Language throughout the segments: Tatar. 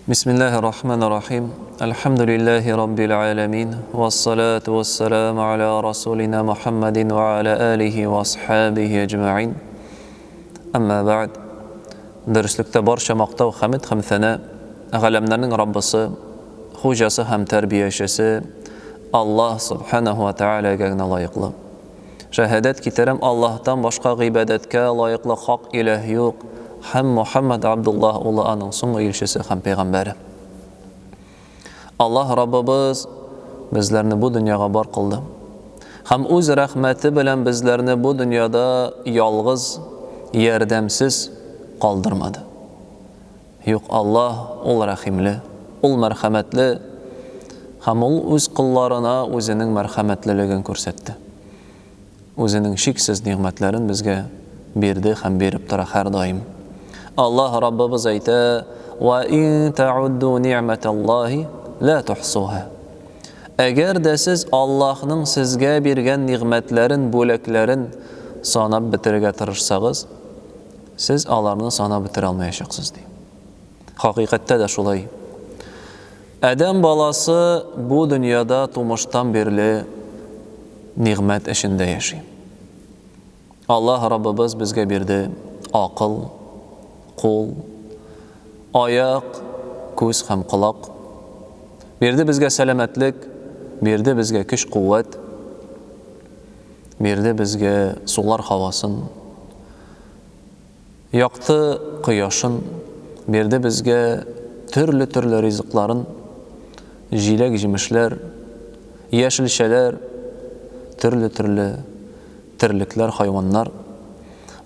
Бисмиллаһир Рахманир Рахим. Әлхәмдүлиллаһи Раббил аламин. Вассалату вассаламу аля расулина Мухаммадин ва аля алихи ва асхабихи әҗмәгин. Әмма бәгъд. Дөреслектә барча мактау, хәмд һәм сәна галәмнәрнең Раббысы, Хуҗасы һәм тәрбиячесе Аллаһ субханаһу ва таалагә генә лаеклы. Шәһадәт китерәм, Аллаһтан башка гыйбадәткә лаеклы хак иләһ юк, һәм Мухәммәд Абдуллаһ улы аның соңгы илчесе һәм пәйгамбәре. Аллаһ Раббыбыз безләрне бу дөньяга бар кылды. Һәм үз рәхмәте белән безләрне бу дөньяда ялгыз, ярдәмсез калдырмады. Юк, Аллаһ, Ул рәхимле, Ул мәрхәмәтле, һәм Ул Үз колларына Үзенең мәрхәмәтлелеген күрсәтте. Үзенең чиксез нигъмәтләрен безгә бирде һәм биреп тора һәрдаим. Аллаһ Раббыбыз әйтә, Вә ин тәүддү ни'мәтәллаһи лә тухсуһа. Әгәр дә сез Аллаһның сезгә биргән нигъмәтләрен, бүләкләрен санап бетерергә тырышсагыз, Сез аларны санап бетерә алмаячаксыз, ди. Хакыйкатьтә дә шулай. Адәм баласы бу дөньяда тумыштан бирле нигъмәт эчендә яши. Аллаһ Раббыбыз безгә бирде акыл, кул, аяк, күз һәм колак. Бирде безгә сәламәтлек, бирде безгә көч-куәт. Бирде безгә сулар һавасын, Якты кояшын, Бирде безгә төрле-төрле ризыкларын, Җиләк-җимешләр, яшелчәләр, Төрле-төрле терлекләр, хайваннар.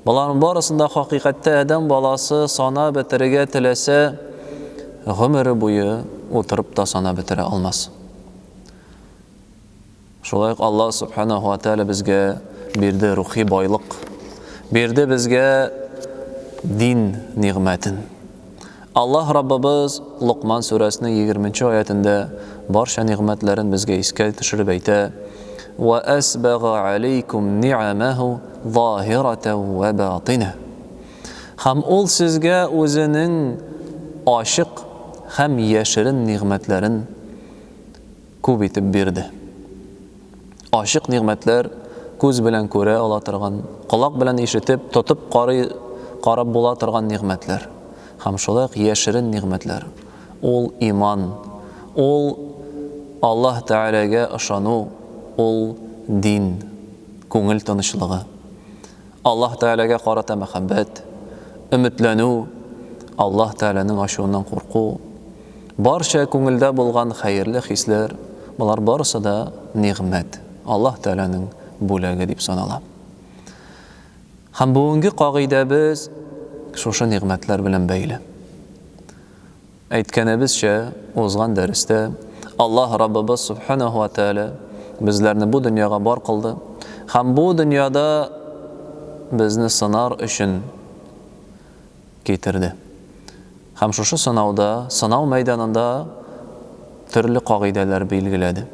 Боларның барысын да хакыйкатьтә адәм баласы санап бетерергә теләсә, гомере буе утырып та санап бетерә алмас. Шулай ук Аллаһ Субханаһу ва Тааля безгә бирде рухи байлык. Бирде безгә дин нигъмәтен. Аллаһ Раббыбыз Лукман сүрәсенең 20 нче аятендә барча нигъмәтләрен безгә искә төшереп әйтә: "Ва асбага алейкум ни'амаху заһиратан ва батина". Һәм ул сезгә үзенең ачык һәм яшерен нигъмәтләрен күп итеп бирде. Ачык нигъмәтләр, күз белән күрә ала торган, колак белән ишетеп, тотып карый, карап була торган нигъмәтләр. Һәм шулай ук яшерен нигъмәтләр. Ул иман, ул Аллаһ Тәгаләгә ышану, ул дин, күңел тынычлыгы. Аллаһ Тәгаләгә карата мәхәббәт, өметләнү, Аллаһ Тәгаләнең ачуыннан курку, барча күңелдә булган хәерле хисләр, болар барысы да нигъмәт, Аллаһ Тәгаләнең бүләге дип санала. Һәм бүгенге кагыйдәбез шушы нигъмәтләр белән бәйле. Әйткәнебезчә, узган дәрестә Аллаһ Раббыбыз Сүбхәнәһү вә Тәгалә безләрне бу дөньяга бар кылды һәм бу дөньяда безне сынар өчен китерде. Һәм шушы сынауда, сынау мәйданында төрле кагыйдәләр билгеләде.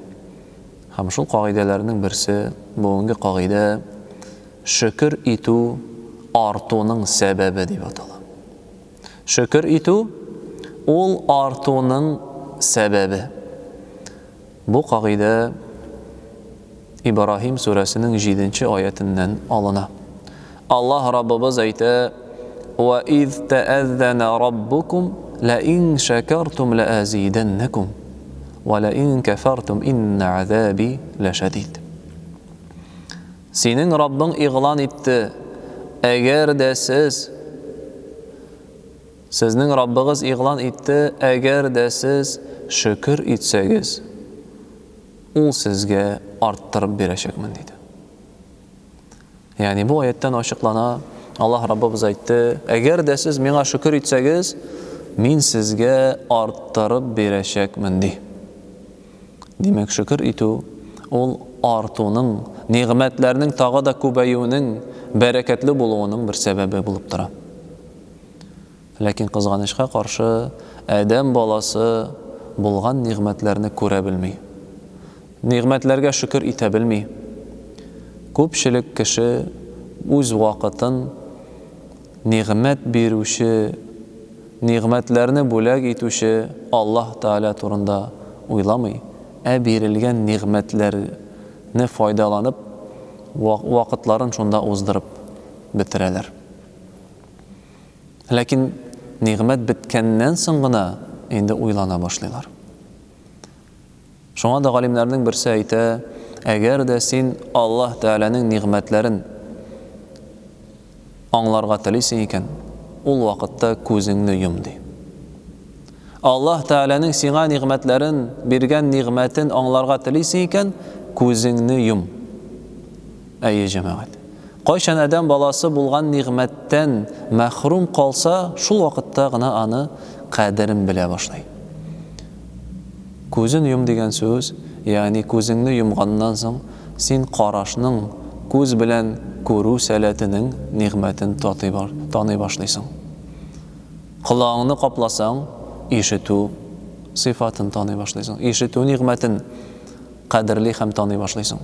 Һәм шул кагыйдәләрнең берсе, бүгенге кагыйдә, шөкер итү артуның сәбәбе дип атала. Шөкер итү, ул артуның сәбәбе. Бу кагыйдә Ибраһим сүрәсенең җиденче аятеннән алына. Аллаһ Раббыбыз әйтә: "Ва из тәәззәнә раббукум ла ин шәкәртум ла азидәннәкум ва ла ин кәфәртум инна азаби ләшәдид." Синең Раббың игълан итте, әгәр дә сез, Сезнең Раббыгыз игълан итте, әгәр дә сез шөкер итсәгез, Ул сезгә арттырып бирәчәкмен, диде. Ягъни бу аяттән ачыклана, Аллаһ Раббыбыз әйтте, әгәр дә сез миңа шөкер итсәгез, мин сезгә арттырып бирәчәкмен, ди. Димәк, шөкер итү ул артуның, нигъмәтләрнең тагы да күбәюенең, бәрәкәтле булуының бер сәбәбе булып тора. Ләкин кызганычка каршы, адәм баласы булган нигъмәтләрне күрә белми. Нигъмәтләргә шөкер итә белми. Күпчелек кеше үз вакытын нигъмәт бирүче нигъмәтләрне бүләк итүче Аллаһ Тәгалә турында уйламый, ә бирелгән нигъмәтләрне файдаланып, вакытларын шунда уздырып бетерәләр. Ләкин нигъмәт беткәннән соң гына инде уйлана башлыйлар. Шуңа да галимнәрнең берсе әйтә, әгәр дә син Аллаһ Тәгаләнең нигъмәтләрен аңларга телисең икән, ул вакытта күзеңне йом, ди. Аллаһ Тәгаләнең сиңа нигъмәтләрен, биргән нигъмәтен аңларга телисең икән, күзеңне йом. Әйе, җәмәгать. Кайчан адәм баласы булган нигъмәттән мәхрүм калса, шул вакытта гына аны кадерен белә башлый. Күзен йом дигән сүз, ягъни күзеңне йомганнан соң, син карашның, күз белән күрү сәләтенең нигъмәтен татый, таный башлыйсың. Колагыңны капласаң, ишетү сыйфатын таный башлыйсың, ишетү нигъмәтен кадерли һәм таный башлыйсың.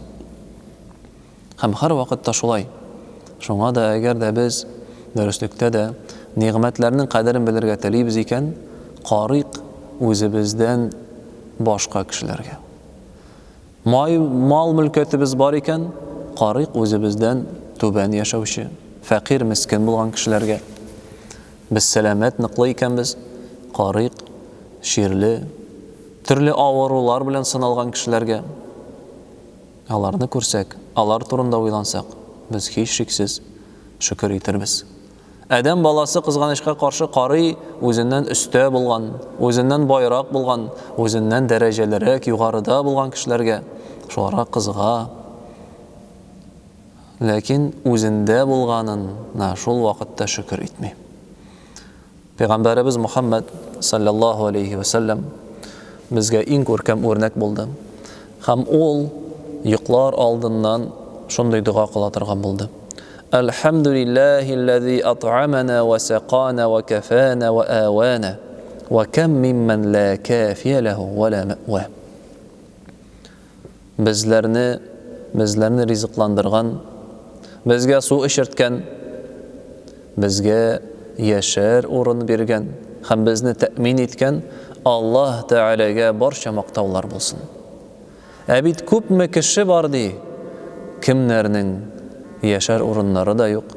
Һәм һәрвакытта шулай. Шуңа да әгәр дә без, дөреслектә дә, нигъмәтләрнең кадерен белергә телибез икән, карыйк үзебездән башка кешеләргә. Май, мал-мөлкәтебез бар икән, карыйк үзебездән түбән яшәүче, фәкыйрь, мескен булган кешеләргә. Без сәламәт, ныклы икәнбез, карыйк чирле, төрле авырулар белән сыналган кешеләргә. Аларны күрсәк, алар турында уйлансак, без һичшиксез шөкер итербез. Адәм баласы кызганычка каршы карый үзеннән өстә булган, үзеннән байрак булган, үзеннән дәрәҗәлерәк, югарыда булган кешеләргә, шуларга кызыга. Ләкин үзендә булганына шул вакытта шөкер итми. Пәйгамбәребез Мухаммәд салләллаһу алейһи вә сәлләм безгә иң күркәм үрнәк булды. Һәм ул йоклар алдыннан шундый дога кыла торган булды. Әлхәмдүлилләһилләзи ат'амана вә сәкана вә кәфәна вә авана вә кәм миммән лә кәфия ләһу вә лә мә'вә. Безләрне, безләрне ризыкландырган, безгә су эчерткән, безгә яшәр урын биргән һәм безне тәэмин иткән Аллаһ Тәгаләгә барча мактаулар булсын. Ә бит күпме кеше бар ди, кемнәрнең яшәр урыннары да юк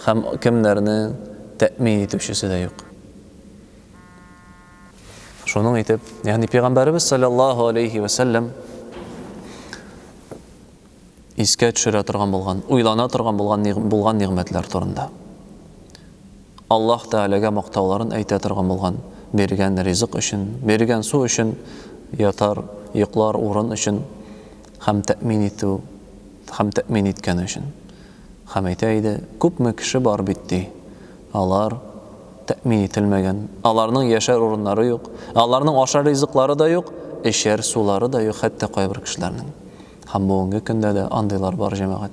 һәм кемнәрнең тәэмин итүчесе дә юк. Шуның итеп, ягъни пәйгамбәребез саллаллаһу алейхи ва сәлләм искә төшерә торган булган, уйлана торган булган булган нигъмәтләр турында. Аллаһ Тәгаләгә мактауларын әйтә торган булган, биргән ризык өчен, биргән су өчен, ятар, йоклар урын өчен һәм тәэмин итү һәм тәэмин иткән өчен. Һәм әйтә иде, күпме кеше бар бит ди, алар тәэмин ителмәгән, аларның яшәр урыннары юк, аларның ашар ризыклары да юк, эчәр сулары да юк хәтта кайбер кешеләрнең. Һәм бүгенге көндә дә андыйлар бар, җәмәгать.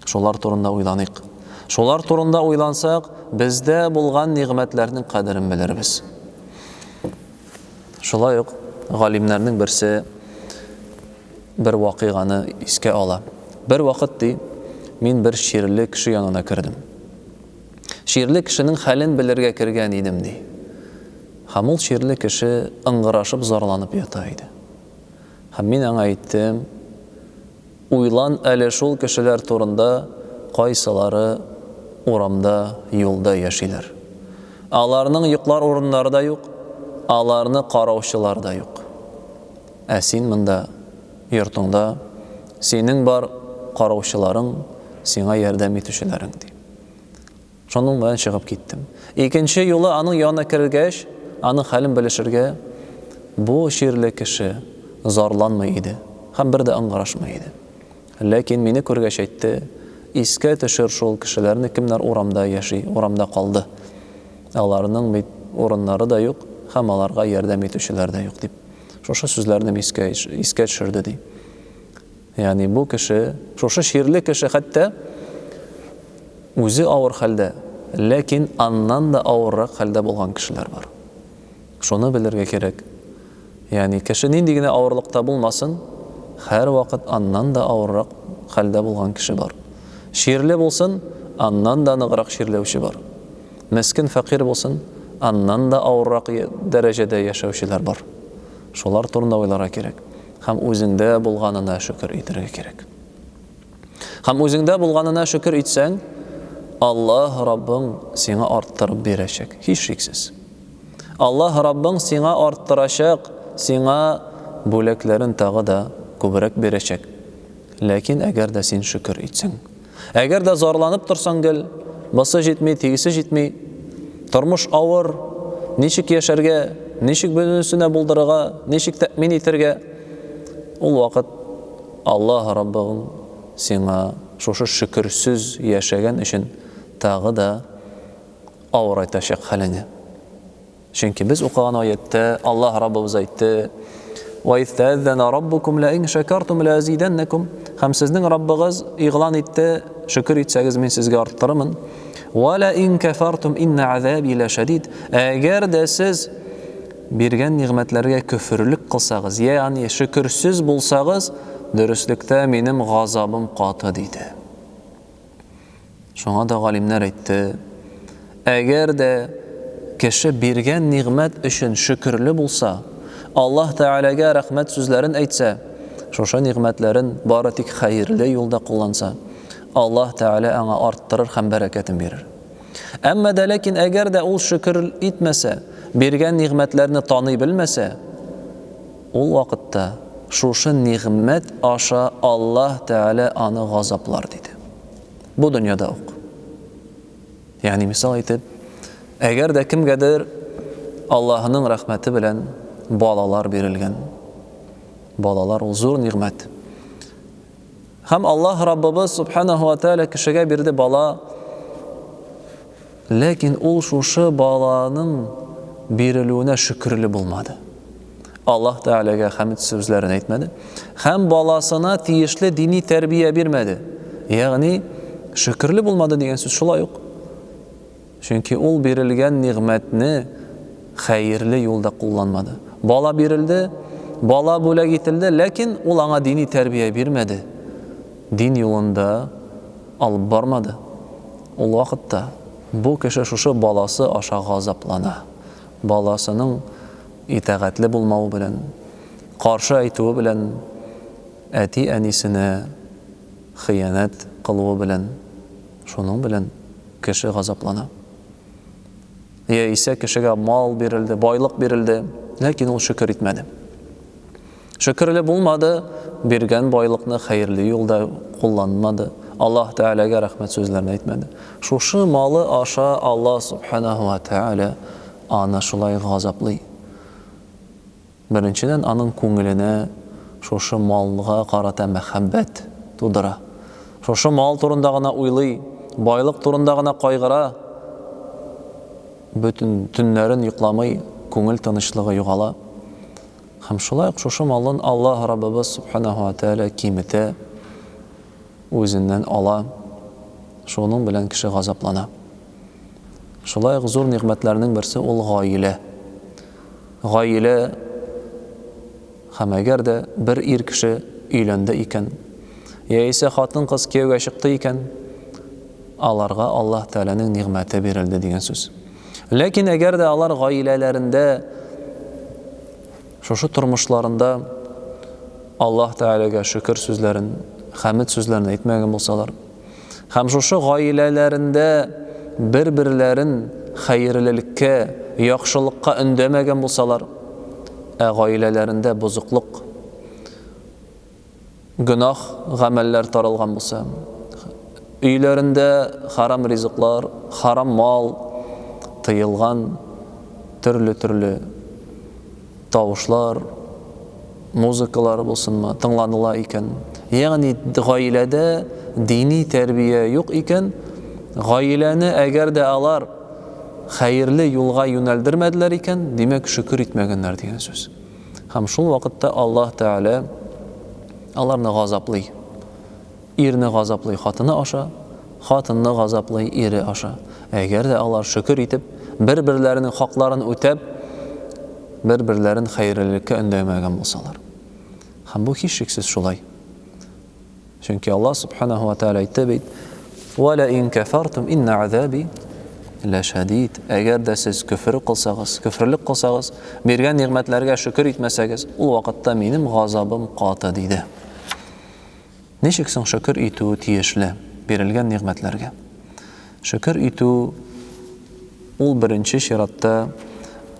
Шулар турында уйланыйк. Шулар турында уйлансак, бездә булган нигъмәтләрнең кадерен белербез. Шулай ук галимнәрнең берсе бер вакыйганы искә ала. Бер вакыт, ди, мин бер чирле кеше янына кердем. Чирле кешенең хәлен белергә кергән идем, ди. Һәм ул чирле кеше ыңгырашып зарланып ята иде. Һәм мин аңа әйттем, Уйлан әле шул кешеләр турында, кайсылары урамда, юлда яшиләр. Аларның йоклар урыннары да юк, аларны караучылар да юк. Ә син монда, йортыңда, синең бар караучыларың, сиңа ярдәм итүчеләрең, ди. Шуның белән чыгып киттем. Икенче юлы аның янына кергәч, аның хәлен белешергә, бу чирле кеше зарланмый иде һәм бер дә ыңгырашмый иде. Ләкин мине күргәч әйтте, Искә төшер шул кешеләрне, кемнәр урамда яши, урамда калды. Аларның бит урыннары да юк һәм аларга ярдәм итүчеләр дә юк, дип, шушы сүзләрне искә, искә төшерде, ди. Ягъни бу кеше, шушы чирле кеше хәтта Үзе авыр хәлдә, ләкин аннан да авыррак хәлдә булган кешеләр бар. Шуны белергә кирәк. Ягъни кеше нинди генә авырлыкта булмасын, һәрвакыт аннан да авыррак хәлдә булган кеше бар. Чирле булсын, аннан да ныграк чирләүче бар. Мескен фәкыйрь булсын, Аннан да авыррак дәрәҗәдә яшәүчеләр бар. Шулар турында уйларга кирәк. Һәм үзеңдә булганына шөкер итәргә кирәк. Һәм үзеңдә булганына шөкер итсәң, Аллаһ Раббың сиңа арттырып бирәчәк, һичшиксез. Аллаһ Раббың сиңа арттырачак, сиңа бүләкләрен тагы да күбрәк бирәчәк. Ләкин әгәр дә син шөкер итсәң. Әгәр дә зарланып торсаң гел, бусы җитми, тегесе җитми, тормыш авыр, ничек яшәргә, ничек бөтенесенә булдырырга, ничек тәэмин итәргә, ул вакыт Аллаһ Раббың сиңа шушы шөкерсез яшәгән өчен тагы да авырайтачак хәлеңне. Чөнки без укыган аятьтә Аллаһ Раббыбыз әйтте: "Ва из тәәззәнә раббукум ла ин шәкәртум ла азиданнакум". Һәм сезнең Раббыгыз игълан итте: "Шөкер итсәгез, мин сезгә арттырырмын". Ва ла ин кәфәртум инна азаби ла шадид. Әгәр дә сез биргән нигъмәтләргә көферлек кылсагыз, ягъни шөкерсез булсагыз, дөреслектә минем газабым каты, диде. Шуңа да галимнәр әйтте, әгәр дә кеше биргән нигъмәт өчен шөкерле булса, Аллаһ Тәгаләгә рәхмәт сүзләрен әйтсә, шушы нигъмәтләрен бары тик хәерле юлда кулланса, Аллаһ Тәгалә аңа арттырыр һәм бәрәкәтен бирер. Әмма дә ләкин әгәр дә ул шөкер итмәсә, биргән нигъмәтләрне таный белмәсә, ул вакытта шушы нигъмәт аша Аллаһ Тәгалә аны газаплар, диде. Бу дөньяда ук. Ягъни мисал итеп, әгәр дә кемгәдер Аллаһының рәхмәте белән балалар бирелгән. Балалар ул зур нигъмәт. Һәм Аллаһ Раббыбыз субханаху ва тааля кешегә бирде бала. Ләкин ул шушы баланың бирелүенә шөкерле булмады. Аллаһ Тәгаләгә хәмд сүзләрен әйтмәде һәм баласына тиешле дини тәрбия бирмәде. Ягъни шөкерле булмады дигән сүз шулай ук. Чөнки ул бирелгән нигъмәтне хәерле юлда кулланмады. Бала бирелде, бала бүләк ителде, ләкин ул аңа дини тәрбия бирмәде. Дин юлында алып бармады. Ул вакытта бу кеше шушы баласы аша газаплана. Баласының итагатьле булмавы белән, каршы әйтүе белән, әти-әнисенә хыянәт кылуы белән, шуның белән кеше газаплана. Яисә кешегә мал бирелде, байлык бирелде, ләкин ул шөкер итмәде. Шөкерле булмады, биргән байлыкны хәерле юлда кулланмады. Аллаһ Тәгаләгә рәхмәт сүзләрен әйтмәде. Шушы малы аша Аллаһ Субханаһу ва Тәгалә аны шулай газаплый. Беренчедән, аның күңеленә шушы малга карата мәхәббәт тудыра. Шушы мал турында гына уйлый, байлык турында гына кайгыра. Бөтен төннәрен йокламый, күңел тынычлыгы югала. Һәм шулай ук шушы малын Аллаһ Раббыбыз Субханаһу ва Тәгалә киметә, үзеннән ала. Шуның белән кеше газаплана. Шулай ук зур нигъмәтләрнең берсе ул гаилә. Гаилә һәм әгәр дә бер ир кеше өйләнде икән, яисә хатын-кыз кияүгә чыкты икән, аларга Аллаһ Тәгаләнең нигъмәте бирелде дигән сүз. Ләкин әгәр дә алар гаиләләрендә шушы тормышларында Аллаһ Тәгаләгә шөкер сүзләрен, хәмед сүзләрен әйтмәгән булсалар, һәм шушы гаиләләрендә бер-берләрен хәерлелеккә, яхшылыкка өндәмәгән булсалар, ә гаиләләрендә бозыклык, гөнаһ гамәлләр таралган булса, өйләрендә харам ризыклар, харам мал тыелган төрле-төрле тавышлар, музыкалар булсынмы, тыңланыла икән. Ягъни гаиләдә дини тәрбия юк икән, гаиләне әгәр дә алар хәерле юлга юнәлдермәделәр икән, димәк, шөкер итмәгәннәр дигән сүз. Һәм шул вакытта Аллаһ Тәгалә аларны газаплый. Ирне газаплый хатыны аша, хатынны газаплый ире аша. Әгәр дә алар шөкер итеп, бер-берләренең хакларын үтәп, бер-берләрен хәерлелеккә өндәмәгән булсалар. Һәм бу һичшиксез шулай. Чөнки Аллаһ субханаһу ва тааля әйтте бит: "Ва ла ин кафартум инна азаби ләшәдид. Әгәр дә сез көфер кылсагыз, көферлек кылсагыз, биргән нигъмәтләргә шөкер итмәсәгез, ул вакытта минем газабым каты, диде. Ничек соң шөкер итү тиешле бирелгән нигъмәтләргә? Шөкер итү ул беренче чиратта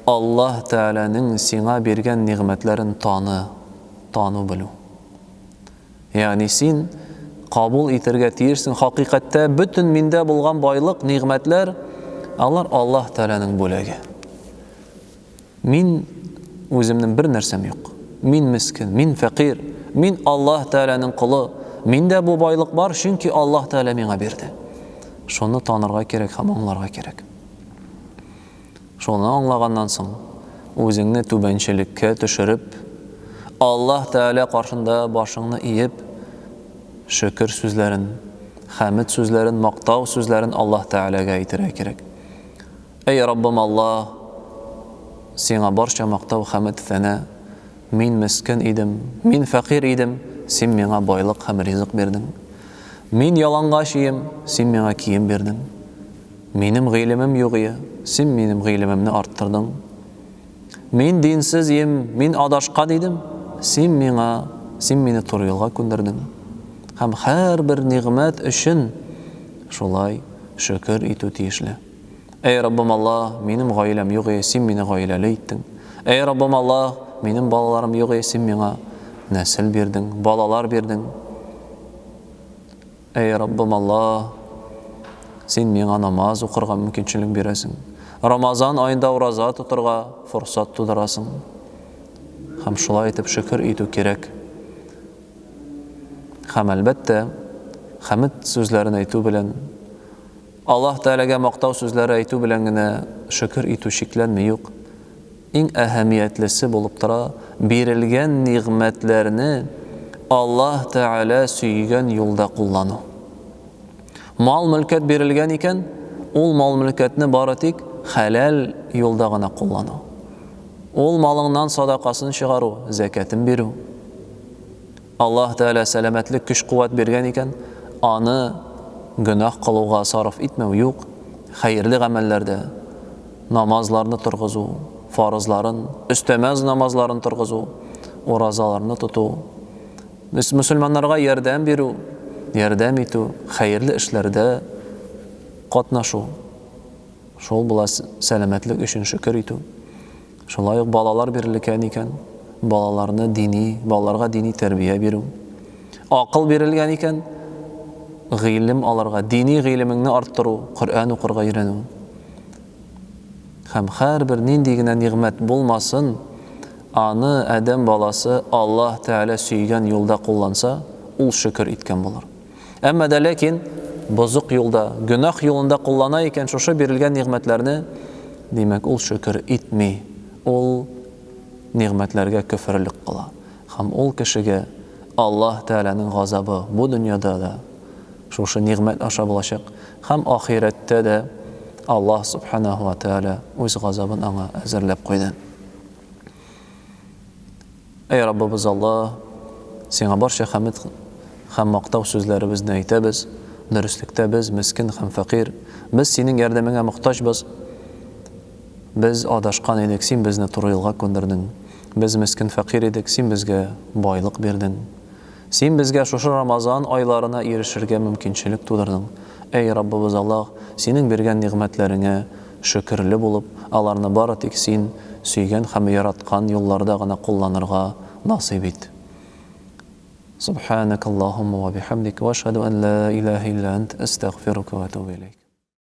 Аллаһ Тәгаләнең сиңа биргән нигъмәтләрен таны, тану белү. Ягъни син кабул итәргә тиешсең, хакыйкатьтә бөтен миндә булган байлык, нигъмәтләр, алар Аллаһ Тәгаләнең бүләге. Мин үземнең бер нәрсәм юк. Мин мескен, мин фәкыйрь, мин Аллаһ Тәгаләнең колы. Миндә бу байлык бар, чөнки Аллаһ Тәгалә миңа бирде. Шуны танырга кирәк һәм аңларга кирәк. Шуны аңлаганнан соң, үзеңне түбәнчелеккә төшереп, Аллаһ Тәгалә каршында башыңны иеп, шөкер сүзләрен, хәмед сүзләрен, мактау сүзләрен Аллаһ Тәгаләгә әйтергә кирәк. Әй Раббым Аллаһ, Сиңа барча мактау, хәмед, сәна. Мин мескен идем, мин фәкыйрь идем, Син миңа байлык һәм ризык бирдең. Мин ялангач ием, Син миңа кием бирдең. Минем гыйлемем юк ие, Син минем гыйлемемне арттырдың. Мин динсез ием, мин адашкан идем, Син миңа, Син мине туры юлга күндердең. Һәм һәрбер нигъмәт өчен шулай шөкер итү тиешле. Әй Раббым Аллаһ, минем гаиләм юк ие, Син мине гаиләле иттең. Әй Раббым Аллаһ, минем балаларым юк ие, Син миңа нәсел бирдең, балалар бирдең. Әй Раббым Аллаһ, Син миңа намаз укырга мөмкинчелек бирәсең. Рамазан аенда ураза тотырга форсат тудырасың. Һәм шулай итеп шөкер итү кирәк. Һәм әлбәттә, хәмд сүзләрен әйтү белән Аллаһ Тәгаләгә мактау сүзләре әйтү белән генә шөкер итү чикләнми, юк. Иң әһәмиятлесе булып тора, бирелгән нигъмәтләрне Аллаһ Тәгалә сөйгән юлда куллану. Мал-мөлкәт бирелгән икән, ул мал-мөлкәтне бары тик хәләл юлда гына куллану. Ул малыңнан садакасын чыгару, зәкятен бирү. Аллаһ Тәгалә сәламәтлек, көч-куәт биргән икән, аны гөнаһ кылуга сарыф итмәү юк, хәерле гамәлләрдә, намазларны торгызу, фарызларын, өстәмә намазларын торгызу, уразаларны тоту, мөселманнарга ярдәм бирү, ярдәм итү, хәерле эшләрдә катнашу. Шул була сәламәтлек өчен шөкер итү. Шулай ук балалар бирелгән икән, балаларны дини, балаларга дини тәрбия бирү. Акыл бирелгән икән, гыйлем алырга, дини гыйлемеңне арттыру, Коръән укырга өйрәнү. Һәм һәрбер нинди генә нигъмәт булмасын, аны адәм баласы Аллаһ Тәгалә сөйгән юлда кулланса, ул шөкер иткән булыр. Әмма дә ләкин бозык юлда, гөнаһ юлында куллана икән шушы бирелгән нигъмәтләрне, димәк, ул шөкер итми, ул нигъмәтләргә көферлек кыла. Һәм ул кешегә Аллаһ Тәгаләнең газабы бу дөньяда да шушы нигъмәт аша булачак һәм ахирәттә дә Аллаһ Субханаһу ва Тәгалә үз газабын аңа әзерләп куйды. Әй Раббыбыз Аллаһ, Сиңа барча хәмед һәм мактау сүзләребезне әйтәбез, дөреслектә без мескен һәм фәкыйрь, без Синең ярдәмеңә мохтаҗбыз. Без адашкан идек, Син безне туры юлга күндердең. Без мескен фәкыйрь идек, Син безгә байлык бирдең. Син безгә шушы Рамазан айларына ирешергә мөмкинчелек тудырдың. Әй Раббыбыз Аллаһ, Синең биргән нигъмәтләреңә шөкерле булып, аларны бары тик Син сөйгән һәм яраткан юлларда гына кулланырга насыйп ит. Субханакаллаһумма ва бихамдик, ва ашһаду ан ла илаһа илля ант, астагфирука ва атубу иләйк.